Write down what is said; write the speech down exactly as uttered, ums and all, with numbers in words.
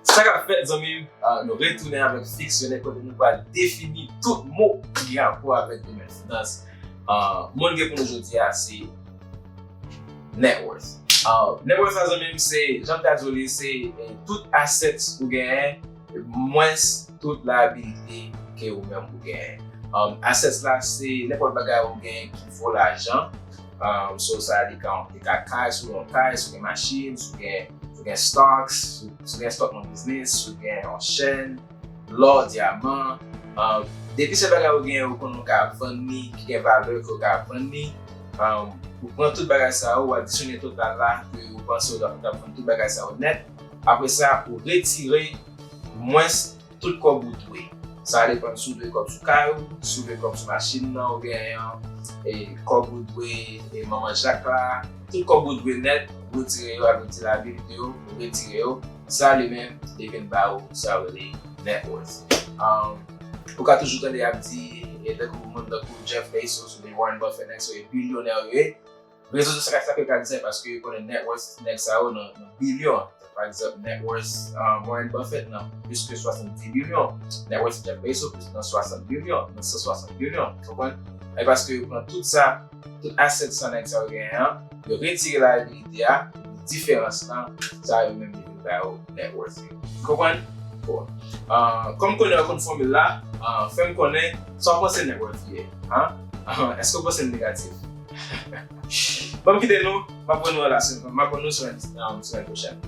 Sa k ap fèt, zanmi m? Ah, nou retounen avèk Fiks Yo Nèt, kote nou pral defini tout mo ki gen rapò avèk domèn finans. Ah, mo n gen pou nou jodi a se net worth. Ah, net worth la, zanmi m, se, jan m ta di w li, se eh, tout assets ou genyen, mwens tout liability ke ou menm ou genyen. Um, assets la, se nenpòt bagay ou genyen ki vo lajan. Um, so, sa li ka, li ka kay, si w gen yon kay, si w gen machin, si w gen, si w gen stocks, si w si w gen stock nan biznis, si w gen yon chèn, lò, dyaman. Um, depi se bagay ou genyen, ou konn ou ka vann li, ki gen valè ke ou ka vann li. Um, ou pran tout bagay sa yo, ou adisyone total la, ke ou panse ou ta kapab vann tout bagay sa yo nèt. Apre sa, ou retire mwens tout kòb ou dwe. Sa depann si w dwe kòb sou kay ou, si w dwe kòb sou machin nan, oubyen e, kòb ou dwe e, manman Jak la. Tout kòb ou dwe nèt, ou retire yo, al retire liability yo, ou retire yo. Sa li menm, li vin ba ou sa yo rele net worth. Um, ou ka toujou tande y ap di, e tankou moun tankou Jeff Bezos oubyen Warren Buffett, nèg sa yo e bilyonè yo ye. Rezon sa k sa fè yo ka di sa, paske yo konnen net worth nèg sa yo nan, nan bilyon. Pa egzanp, net worth um, Warren Buffett nan plis ke swasanndis bilyon. Net worth Jeff Bezos plis nan swasant bilyon, nan san swasant bilyon. Ou konprann? E paske yo pran tout sa, tout asset sa nèg sa yo genyen an, yo retire liability a, diferans lan, sa yo menm yo vin ba yo net worth yo. Ou konprann? Bon. Uh, kòm konnen yo konn fòmil la, uh, fè m konnen sa w panse net worth ye. Hein? Uh, èske w panse l negatif? Ban m kite nou, m ap wè nou la, m ap wè nou semèn, um, semèn pwochèn.